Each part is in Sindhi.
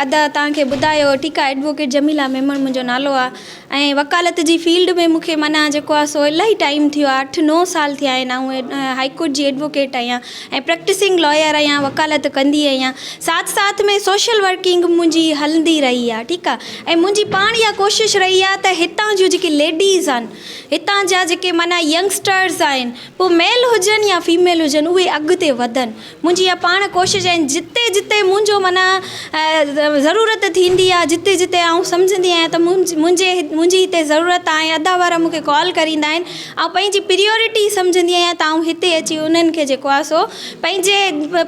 ادا توهان کي ٻڌايو ٺيڪ آ ايڊووڪيٽ جميلا ميمڻ منهنجو نالو آ ۽ وڪالت جي فيلڊ ۾ مون کي معنيٰ جيڪو آ سو الاهي ٽائيم ٿيو آ اٺ نو سال ٿيا آهن آئون هائي ڪورٽ جي ايڊووڪيٽ آهيان ۽ پريڪٽسنگ لائر آهيان وڪالت ڪندي آهيان ساٿ ساٿ ۾ سوشل ورڪنگ منهنجي هلندي رهي آ ٺيڪ آ ۽ منهنجي پاڻ اها ڪوشش رهي آ ته هتان جون جيڪي ليڊيز آهن هتان جا جيڪي معنيٰ ينگسٽرز آهن پوء ميل هجن يا فيميل هجن اهي اڳتي وڌن منهنجي اها پاڻ ڪوشش ۽ جتي جتي منهنجو معنيٰ ضرورت ٿيندي آهي جتي جتي آئون سمجهندي آهيان ته منهنجي منهنجي هتي ضرورت آهي ۽ ادا وارا مون کي ڪال ڪريندا آهن آئون پنهنجي پريورٽي سمجهندي آهيان ته آئون هتي اچي انهن کي جيڪو آهي سو پنهنجي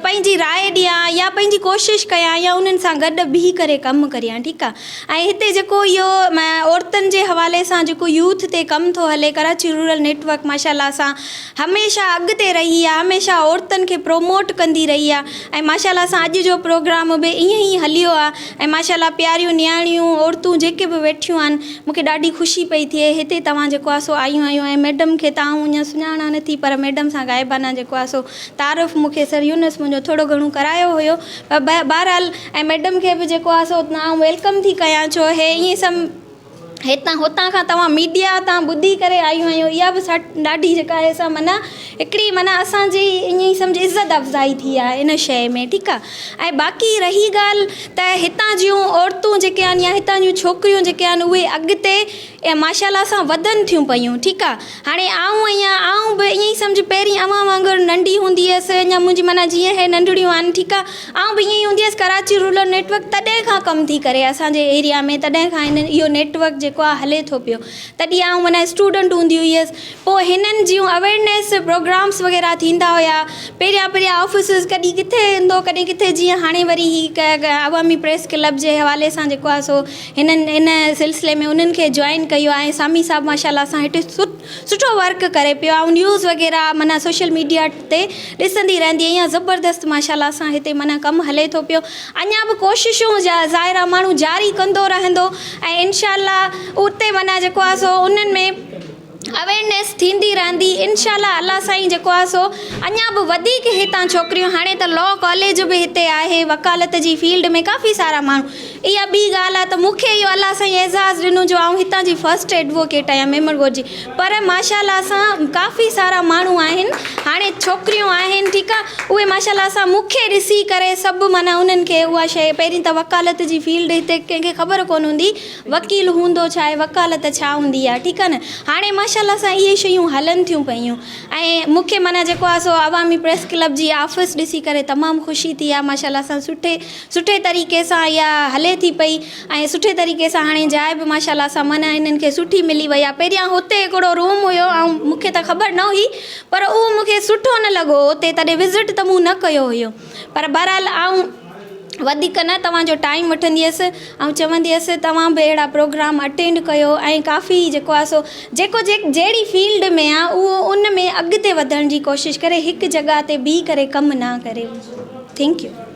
پنهنجي راء ڏيان يا پنهنجي ڪوشش ڪيان يا انهن سان گڏ بيهي ڪري ڪم ڪريان ٺيڪ آهي ۽ هتي جيڪو اهو عورتن جي حوالي سان جيڪو يوٿ تي ڪم ٿو هلي ڪراچي رورل نيٽ ورڪ ماشاء الله سان هميشه اڳتي رهي آ هميشه عورتن کي پروموٽ ڪندي رهي آ ۽ ماشاء الله سان اڄ جو پروگرام به ائين ئي هليو آ ۽ ماشاء الله پياريون نياڻيون عورتون جيڪي به ويٺيون آهن مون کي ڏاڍي خوشي پئي ٿئي هتي توهان جيڪو آ سو آيون آهيون ۽ ميڊم کي ته آئون اڃا سڃاڻان نه ٿي پر ميڊم سان غائبانه جيڪو آ سو تعارف مون کي سر يونس منهنجو ٿورو گهڻو ڪرايو هيو پر بهرحال ۽ ميڊم کي به جيڪو آ سو آئون welcome ٿي ڪيان ڇو هي ائين سم هتان هتان کان توهان ميڊيا تان ٻڌي ڪري آيون آهيون اها به ڏاڍي جيڪا آهي سا معنيٰ هڪڙي معنيٰ اسان جي ائين ئي سمجهه عزت افزائي ٿي آهي ان شيء ۾ ٺيڪ آهي ۽ باقي رهي ڳالهه ته هتان جون عورتون جيڪي آهن يا هتان جون ڇوڪريون جيڪي آهن اهي اڳتي ماشاء الله سان وڌن ٿيون پيون ٺيڪ آهي هاڻي آئون آهيان آئون به ائين ئي سمجهه پهرين اوهان وانگر ننڍي هوندي هيس اڃا منهنجي معنيٰ جيئن هي ننڍڙيون آهن ٺيڪ آهي آئون به ائين ئي هوندي هيس ڪراچي رورل نيٽ ورڪ تڏهن کان ڪم ٿي ڪري اسان جي ايريا ۾ تڏهن کان هن اهو نيٽ ورڪ جيڪو آهي هلي ٿو پيو تڏهن آئون معنيٰ اسٽوڊنٽ هوندي هيس پوء هنن جون اويرنيس پروگرامس وغيره ٿيندا هيا پهريان پهريان آفيسز ڪڏهن ڪٿي هوندو ڪڏهن ڪٿي جيئن هاڻي وري هي عوامي پريس ڪلب جي حوالي سان جيڪو آهي سو هنن ان سلسلي ۾ انهن کي جوائن ڪيو آهي ۽ سامي صاحب ماشاء الله سان هتي سٺو ورڪ ڪري پيو آئون نيوز وغيره معنيٰ سوشل ميڊيا تي ڏسندي رهندي آهيان زبردست ماشاء الله سان هتي معنيٰ ڪم هلي ٿو پيو اڃا به ڪوششون ظاهر آهي ماڻهو جاري ڪندو رهندو ۽ انشاء الله اتي معنيٰ جيڪو آهي سو انهن ۾ اويرنيس ٿيندي رهندي انشاء الله الله سائين جيڪو آهي سو اڃا به وڌيڪ هتان ڇوڪريون هاڻي ته لا ڪاليج به هتي آهي وڪالت جي فيلڊ ۾ ڪافي سارا ماڻهو اها ٻي ڳالهه آهي ته مون کي اهو الله سائين اعزاز ڏنو جو آئون هتان جي فرسٽ ايڊووڪيٽ آهيان ميمڻ ڳوٺ جي پر ماشاء الله سان ڪافي سارا ماڻهو آهن هاڻي ڇوڪريون آهن ٺيڪ آهي اهي ماشاء الله سان مون کي ڏسي ڪري سڀ معنيٰ انهن کي اها شيء پهرين ته وڪالت جي فيلڊ هتي ڪنهن کي خبر ڪونه هوندي وڪيل هوندو ڇا آهي وڪالت ڇا هوندي آهي ٺيڪ آهي نه هاڻي ماشاء الله سان اهي شيون هلن ٿيون پيون ۽ مون کي معنيٰ جيڪو آهي سو عوامي پريس ڪلب جي آفيس ڏسي ڪري تمام خوشي ٿي آهي ماشاء الله سان سٺي سٺي طريقي سان اها هلي ٿي پئي ۽ سٺي طريقي سان هاڻي جاء به ماشاء الله سان معنيٰ هنن کي سٺي ملي وئي آهي پهريان هتي هڪڙو روم هيو ۽ مون کي ته خبر نه هئي پر اهو مون کي سٺو نه لڳو اتي تڏهن وزٽ ته مون نه ڪيو هيو پر بهرحال آئون وڌيڪ نه توهان جو ٽائيم وٺندي هيس ۽ چوندي هيس توهان به اهڙا پروگرام اٽينڊ ڪيو ۽ ڪافي جيڪو آهي سو جيڪو جهڙي فيلڊ ۾ آهي اهو ان ۾ اڳتي وڌڻ جي ڪوشش ڪري هڪ جڳهه تي بيهي ڪري ڪم نه ڪري thank you.